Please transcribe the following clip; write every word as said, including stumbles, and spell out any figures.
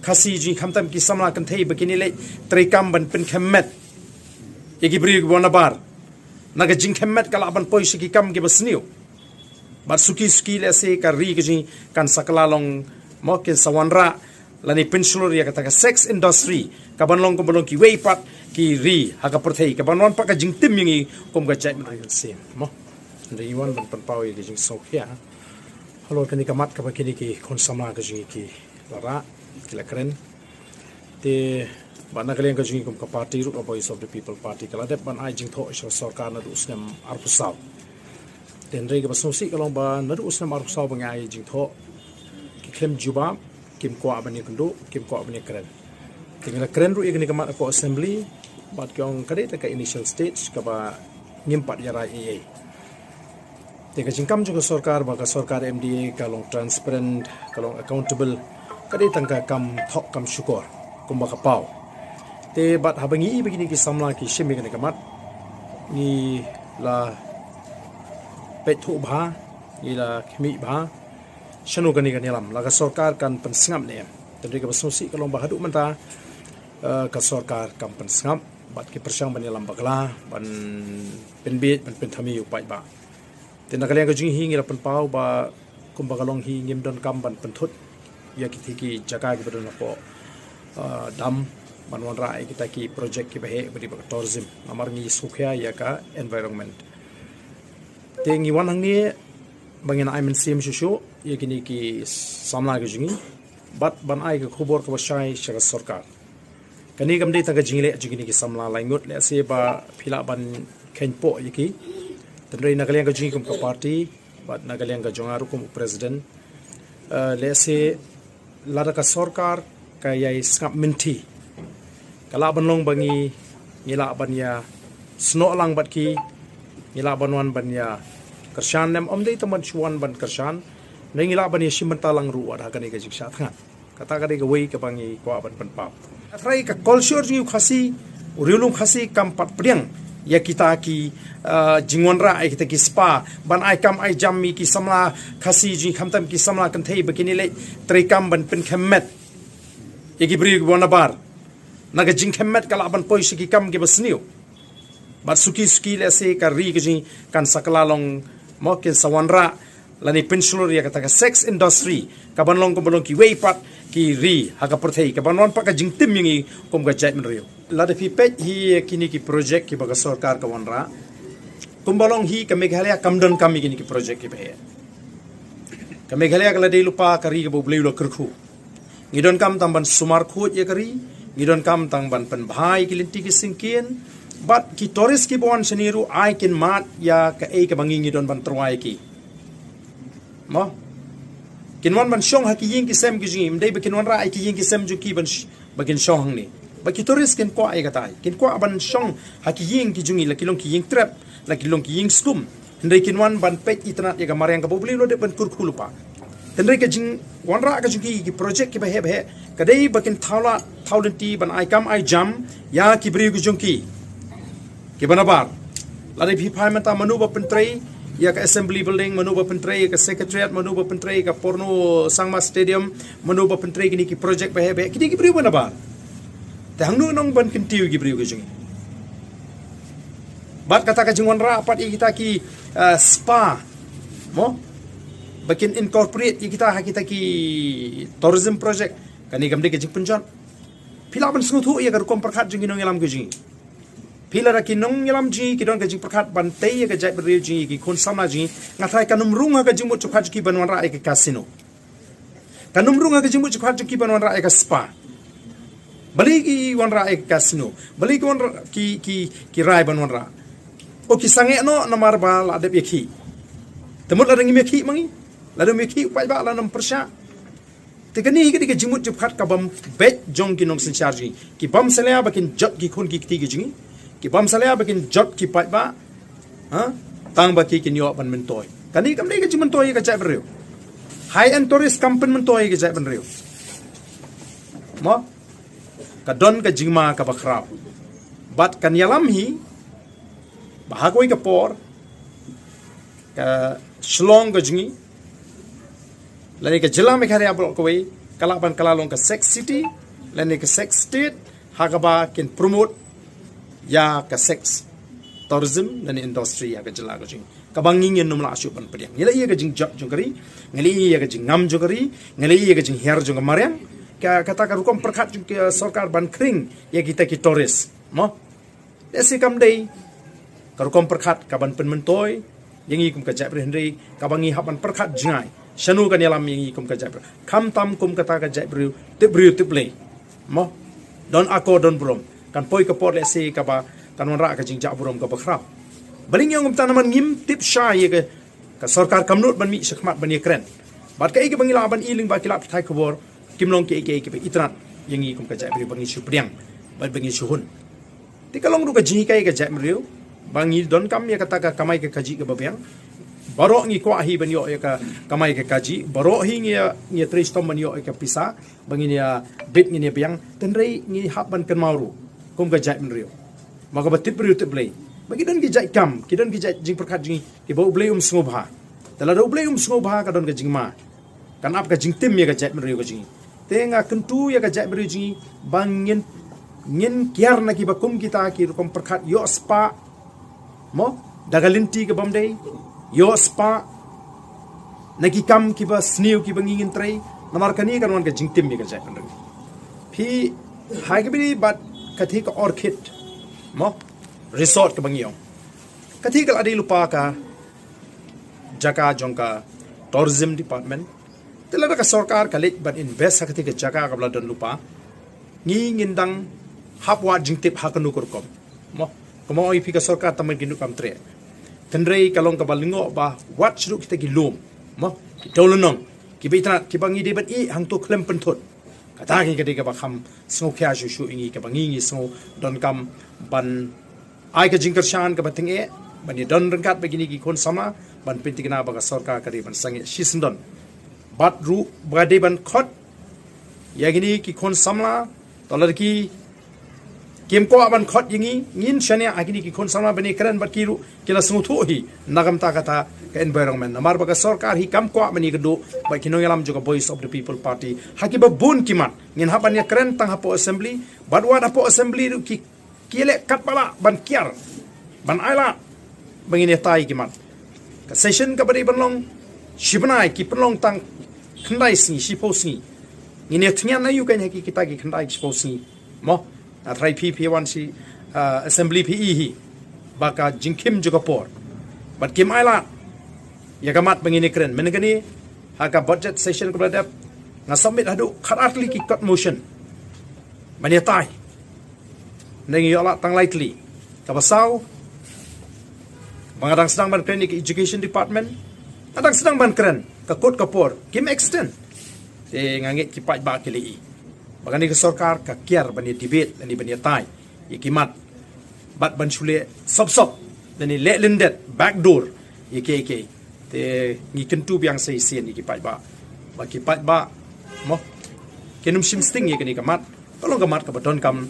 Khasi jingkhamtam ki samla kynthei ba kin ïaleh treikam ban pynkhem met ïa ki briew kiba nabar. Na ka jingkhem met ka lah ban poi sha ki kam kiba sniew. Bad suki suki lehse ka ri ka jong ngi kan sa kylla long, mo, kin sa wanrah lane pynshlur ïa kata ka sex industry kaban long kumba long kiwei pat ki ri ha ka pyrthei, kaban wan pat ka jingtim ïa ngi kum ka jaitbynriew, mo. Hynrei ngi wan ban pynpaw ïa ka jingsngewkhia halor kane ka mat kaba kine ki khun samla ka jong ngi ki la rah, ki la kren. Te bad na ka liang ka jong ngi kum ka party ruh, ka Voice of the People Party, ka la dep ban ai jingthoh sha sorkar naduh u snem arphew saw. Te hynrei kaba sngewsih ka long ba naduh u snem arphew saw ba ngi ai jingthoh, ki khlem jubab, kim kwah ban ïakynduh, kim kwah ban ïakren. Te ngi la kren ruh ïa kane ka mat hapoh Assembly, bad ki ong ka dei tang ka initial stage kaba ngim pat ïarai ei ei. Te ka jingkam jong ka sorkar, ba ka sorkar M D A ka long transparent, ka long accountable, ka dei tang ka kam thok kam shukor kumba ka paw. Te bad haba ngi i ba kine ki samla ki shim ïa kane ka mat, ngi la peit thuh bha, ngi la khmih bha shano kane kan ïalam, la ka sorkar kan pynsngap ne em. Te hynrei kaba sngewsih ka long ba haduh mynta, eh, ka sorkar kam pynsngap, bad ki pyrshang ban ïalam bakla, ban pynbiej, ban pynthame ïa u paidbah. Te na ka liang ka jong ngi hi ngi la pynpaw ba kumba ka long hi ngim donkam ban pynthut ïa kiti ki jaka kiba don hapoh, ah, dam, ban wanrah ïa kita ki project kiba heh ba dei ba ka tourism. Namar ngi sngewkhia ïa ka environment. Te ngi wan hangne ba ngin ai mynsiem shuh shuh ïa kine ki samla ki jong ngi, bad ban ai ka khubor kaba shai sha ka sorkar. Kane kam dei tang ka jingleh jong kine ki samla lai ngut, lehse ba phi lah ban kheiñ poh ïa ki. Te hynrei na ka liang ka jong ngi kum ka party, bad na ka liang ka jong nga ruh kum u president, eh, lehse lada ka sorkar ka ïai sngap mynthi, ka lah ban long ba ngi, ngi lah ban ïa snoh lang bad ki, ngi lah ban wan ban ïa kyrshan, ne em, ym dei tang ban shu wan ban kyrshan, ne ngi lah ban ïa shim bynta lang ruh wat ha kane ka jingshah thngan. Kata ka dei kawei kaba ngi kwah ban pynpaw. Hynrei ka culture jong ngi u Khasi, u riewlum Khasi kam pat pdiang ïa kita ki, ah, jingwanrah ïa kita ki spa ban ai kam ai jam ïa ki samla Khasi jong ngi, khamtam ki samla kynthei ba kin ïaleh treikam ban pynkhem met ïa ki briew kiba nabar. Na ka jingkhem met ka lah ban poi sha ki kam kiba sniew. Bad suki suki lehse ka ri ka jong ngi kan sa kylla long, mo, kin sa wanrah lane pynshlur ïa kata ka sex industry kaban long kumba long kiwei pat ki ri ha ka pyrthei, kaban wan pat ka jingtim ïa ngi kum ka jaitbynriew. Lada phi peit hi ïa kine ki project kiba ka sorkar ka wanrah, kumba long hi ka Meghalaya kam donkam ïa kine ki project kiba heh. Ka Meghalaya ka la dei lypa ka ri kaba U Blei u la kyrkhu. Ngi donkam tang ban sumar khuid ïa ka ri, ngi donkam tang ban pynbha ïa ki lynti ki syngkien, bad ki tourist kiba wan shane ruh ai kin mad ïa kaei kaba ngi, ngi don ban tyrwa ïa ki. Mo? Kin wan ban shong ha ki ïing ki sem ki jong ngi, ym dei ba kin wanrah ïa ki ïing ki sem jong ki ban sh-, ba kin shong hangne. Ba ki tourist kin kwah ïa katai, kin kwah ban shong ha ki ïing ki jong ngi, la ki long ki ïing trep, la ki long ki ïing skum. Hynrei kin wan ban peit itynnad ïa ka mariang kaba U Blei u la dep ban kyrkhu lypa. Hynrei ka jingwanrah ka jong ki, ki project kiba heh ba heh, ka dei ba kin thaw lad thaw lynti ban ai kam ai jam ïa ki briew ki jong ki kiba nabar. Lada phi phai mynta, mano ba pyntrei ïa ka Assembly Building, mano ba pyntrei ïa ka Secretariat, mano ba pyntrei ïa ka Purno Sangma Stadium, mano ba pyntrei kine ki project ba heh ba heh, kine ki briew ba nabar. Te hangno nong ban kyntiew ïa ki briew ki jong ngi? Bad kata ka jingwanrah pat ïa kita ki, ah, spa, mo, ba kin incorporate ïa kita ha kita ki tourism project, kane kam dei ka jingpynjot. Phi lah ban sngewthuh ïa ka rukom pyrkhat jong ki nongïalam ki jong ngi. Phi, lada ki nongïalam jong ngi ki don ka jingpyrkhat ban tei ïa ka jaitbynriew jong ngi, ki khun samla jong ngi, nga tharai kan ym rung ha ka jingmut jingpyrkhat jong ki ban wanrah ïa ka casino. Kan ym rung ha ka jingmut jingpyrkhat jong ki ban wanrah ïa ka spa. Balei ki wanrah ïa ka casino? Balei ki wanrah, ki, ki, ki rai ban wanrah? O, ki sangeh noh namar ba la dep ïakhih. Te mut lada ngim ïakhih ma ngi, lada ym ïakhih u paidbah, lada ym pyrshah. Te kane hi ka dei ka jingmut jingpyrkhat kabym beit jong ki nongsynshar jong ngi. Ki bym salia ba kin jot ki khun ki kti ki jong ngi. Ki bym salia ba kin jot ki paidbah. Ha? Tang ba ki kin ïoh ban myntoi. Kane kam dei ka jingmyntoi ïa ka jaitbynriew. High-end tourist kam pynmyntoi ïa ka jaitbynriew. Mo? Ka don ka jingma kaba khraw. Bad kan ïalam hi ba ha kawei ka por ka Shillong ka jong ngi, lane ka jylla Meghalaya baroh kawei, ka lah ban kylla long ka sex city lane ka sex state, ha kaba kin promote ïa ka sex tourism lane industry ïa ka jylla ka jong ngi. Kaba ngi ngin ym lah shuh ban pdiang. Ngi la ïohi ïa ka jingjot jong ka ri, ngi la ïohi ïa ka jingngam jong ka ri, ngi la ïohi ïa ka jinghar jong ka mariang. Ka, kata ka rukom pyrkhat jong ka sorkar ban khring ïa kita ki tourist, mo? Lehse kam dei ka rukom pyrkhat kaban pynmyntoi ïa ngi kum ka jaitbynriew, hynrei kaba ngi hap ban pyrkhat jngai, shano kan ïalam ïa ngi kum ka jaitbynriew, khamtam kum kata ka jaitbynriew tip briew tip Blei, mo? Don akor don burom. Kan poi ka por lehse kaba kan wanrah ka jingjah burom kaba khraw. Balei ngi ong kumta? Namar ngim tip shai ïa ka, ka sorkar kam nud ban mih shakhmat ban ïakren. Bad kaei kaba ngi lah ban ïohi lyngba ki lad pathai khubor, kim long kiei kiei kiba itynnad ïa ngi kum ka jaitbynriew ba ngi shu pdiang bad ba ngi shu hun. Te ka long ruh ka jinghikai ka jaitbynriew ba ngi donkam ïa kata ka kamai ka kajih kaba biang. Baroh ngi kwah hi ban ïoh ïa ka kamai ka kajih, baroh hi ngi ïa, ngi ïatrei shitom ban ïoh ïa ka pisa ba ngin ïa bit, ngin ïa biang. Hynrei ngi hap ban kynmaw ruh kum ka jaitbynriew, ma kaba tip briew tip Blei, ba ki don ki jait kam, ki don ki jait jingpyrkhat jong ngi kiba U Blei um sngewbha. Te lada U Blei um sngewbha ka don ka jingma, kan ap ka jingtim ïa ka jaitbynriew ka jong ngi. Te nga kyntu ïa ka jaitbynriew jong ngi ba ngin, ngin kiar na kiba kum kita ki rukom pyrkhat, ïoh spah, mo, da ka lynti kabym dei, ïoh spah na ki kam kiba sniew kiba ngi ngin trei. Namar kane kan wan ka jingtim ïa ka jaitbynriew. Phi, ha kaba ïadei bad kata ka Orchid, mo, Resort kaba ngi ong, kata ka la dei lypa ka jaka jong ka Tourism Department. Te lada ka sorkar ka leit ban invest ha kata ka jaka kaba la don lypa, ngi ngin dang hap wad jingtip ha kano ka rukom, mo? Kumba ong ïa phi, ka sorkar tang ban kin duh kam treh. Hynrei ka long kaba lyngngoh ba wat shu ruh kita ki lum, mo, ki dewlynnong kiba itynnad kiba ngi dei ban ïeh hangto khlem pynthut. Kata ka dei kaba kham sngewkhia shuh shuh ïa ngi, kaba ngi ngi sngew donkam ban ai ka jingkyrshan kaba tyngeh ban ïadon ryngkat bad kine ki khun samla ban pynthikna ba ka sorkar ka dei ban sangeh shisyndon. Bad ruh ba ka dei ban khot ïa kine ki khun samla, to lada ki, kim kwah ban khot ïa ngi, ngin shaniah ha kine ki khun samla ban ïakren bad ki ruh, ki la sngewthuh hi na ka bynta kata ka environment. Namar ba ka sorkar hi kam kwah ban ïakynduh bad ki nongïalam jong ka Voice of the People Party ha kiba bun ki mat. Ngin hap ban ïakren tang hapoh Assembly, bad wat hapoh Assembly ruh ki, ki leh katba lah ban kiar, ban ailad ba ngin ïatai ki mat. Ka session kaba dei ban long shi bnai, ki pynlong tang khyndai sngi, shiphew sngi. Ngin ïa thngan aïu kein ha ki, kita ki khyndai shiphew sngi, mo? Nga tharai phi, phi wan shi, ah, Assembly phi i hi ba ka jingkhim jong ka por, bad kim ailad ïa ka mat ba ngin ïakren. Mynne kane ha ka budget session kaba la dep, nga submit haduh khatar tylli ki kot motion ban ïatai. Ngi ïoh lad tang lai tylli. Kaba saw, ba nga dang sdang ban kren ïa ka Education Department, nga dang sdang ban kren, ka kut ka por kim extend. Te nga ngeit ki paidbah ki la i ba kane ka sorkar ka kiar ban ïa debate lane ban ïatai ïa ki mat, bad ban shu leh sop sop lane leh lyndet, backdoor, ïa kiei kiei. Te ngi kyntu biang sa shisien ïa ki paidbah ba ki paidbah, mo, kin ym shim sting ïa kane ka mat. Ka long ka mat kaba donkam